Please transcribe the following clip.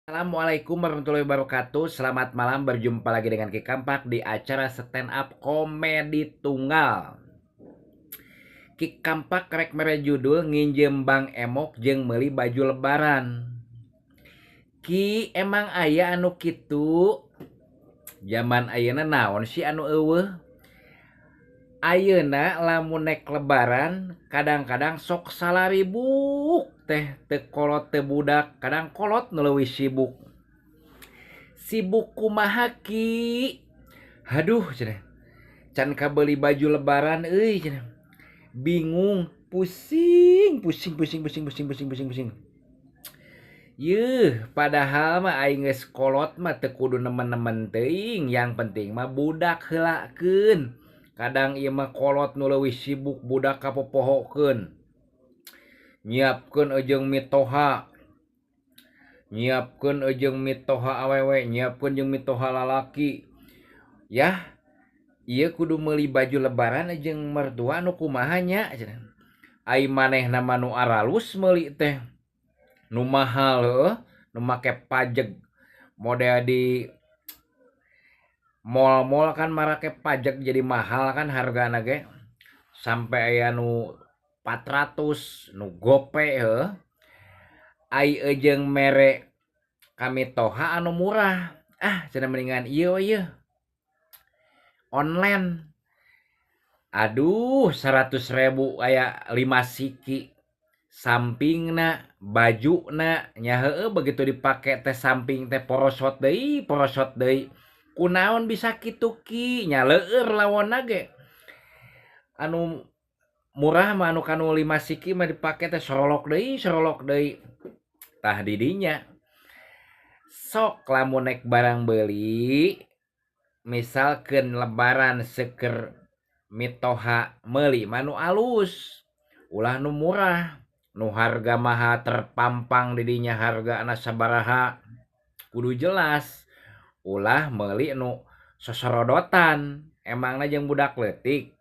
Assalamualaikum warahmatullahi wabarakatuh. Selamat malam, berjumpa lagi dengan Ki Kampak di acara stand up komedi tunggal. Ki Kampak rek mere judul nginjem Bang Emok jeung meuli baju lebaran. Ki, emang aya anu kitu? Zaman ayeuna naon sih anu euweuh? Ayeuna lamun nek lebaran kadang-kadang sok salaribuk teh, teu kolot teu budak, kadang kolot nu leuwih sibuk. Sibuk kumaha, Ki? Haduh cenah, can kabeuli baju lebaran euy cenah. Bingung, pusing pusing pusing pusing pusing pusing pusing pusing. Yeuh, padahal mah aing geus kolot mah teu kudu nemen-nemen teuing, yang penting mah budak heulakeun. Kadang ieu mah kolot nu leuwih sibuk, budak kapopohokeun. Nyiapkeun jeung mitoha, nyiapkeun jeung mitoha awewe, nyiapkeun jeung mitoha lalaki. Yah, ieu kudu meuli baju lebaran jeung mertua nu kumaha nya cenah. Ai manehna mah nu aralus meuli teh. Nu mahal heueuh, nu make pajeg. Model di mall-mall kan marake pajeg jadi mahal kan hargana ge. Sampai aya nu 400, nu gope heueuh. Ai eujeung mere ka mitoha anu murah. Ah cenah mendingan ieu we yeuh. Online. Aduh, 100.000 aya 5 siki. Sampingna, bajuna nya heueuh, begitu dipake teh samping teh porosot deui, porosot deui. Kunaon bisa kitu, Ki? Nya leueur lawonna ge. Anu murah mah anu kanu 5 siki mah dipake teh sorolok deui, sorolok deui. Tah di dinya. Sok lamun nek barang beuli, misalkeun lebaran seueur mitoha meuli mah nu alus, ulah nu murah, nu harga maha terpampang di dinya hargana sabaraha kudu jelas. Ulah meuli nu sosorodotan, emangna jeung budak leutik.